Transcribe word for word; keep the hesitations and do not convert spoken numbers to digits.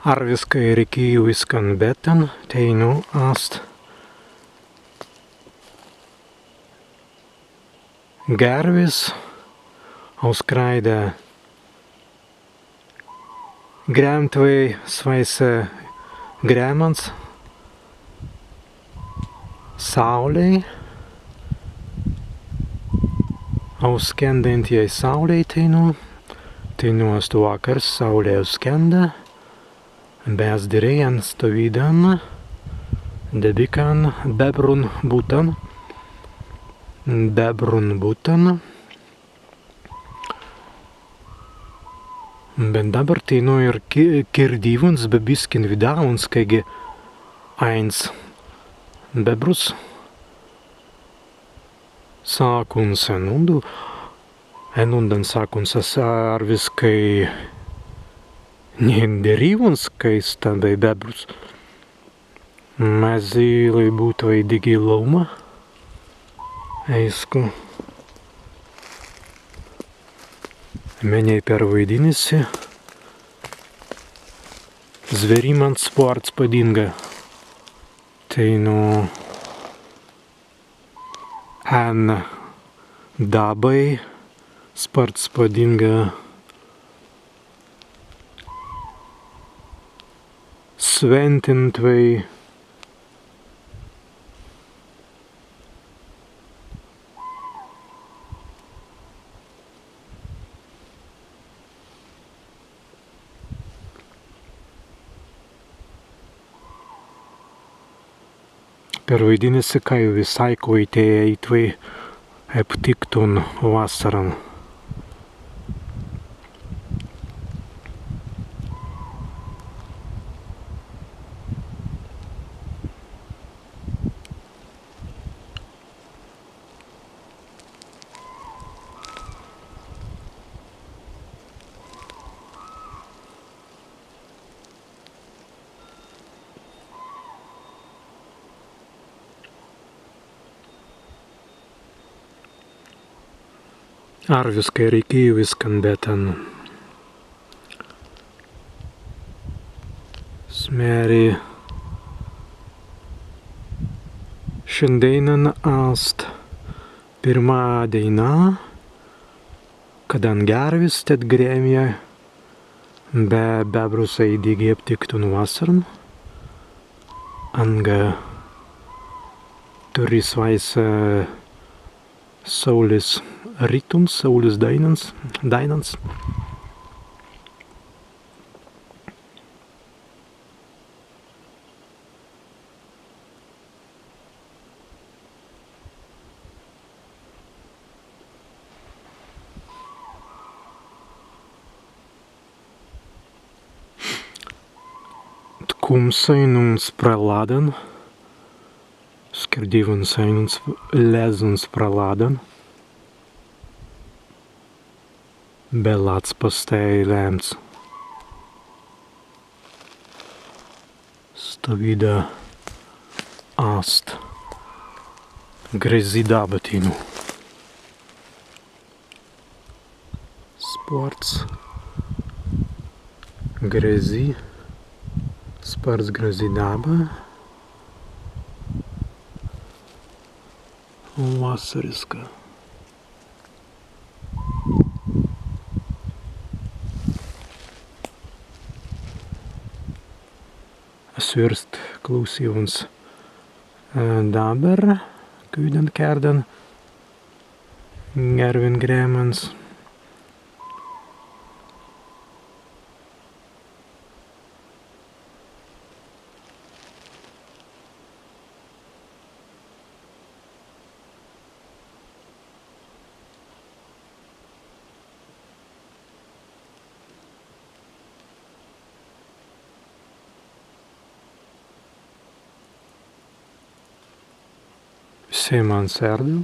Arwiskai rikīwiskan bētan teinū ast gērwis, auskraida gremtwei swāise grēmans saulei, auskendintjai saulei teinū. Teinū ast wakkars, saulei auskenda, be as dirēi en stawīdan debīkan bebrun buttan, bebrun buttan. Be dabber teinū ir ki-, kirdīwuns be biskin widāwuns, kāigi aīns bebrus sākuns en undu, en undan sākuns. As arwiskai nindirīwuns, kāi sta bēi bebrus. Mazzi, lai būtwei dīgi laūma. Eīsku. Mennei perwaidinna si. Zwīrimans spārts padīnga. Teinū en dabbai spārts padīnga swintintwei. Perwaidinna si, kāi wisāi kwaitītwei aptiktun wassaran. Arwiskai rikīwiskan bētan. As mēri, šandēinan ast pirmā dēina, kaddan gērwis tēt gremja, be bebrus ēidīgi aptiktun wassaran, anga turri swāise, e, saūlis rītuns, saūlis dēinans, dēinans. Tkums ainunts pra laddan, kirdīwuns ainunts lēzuns pra laddan, be lads pastāi lēmts. Stawīda ast grazzi dabba teinū. Spārts grazzi, spārts grazzi dabba. Wassariska. As wīrst klausīwuns, e, dabber, kawīdan kērdan gērwin grēmans. Sēimans ērdiw.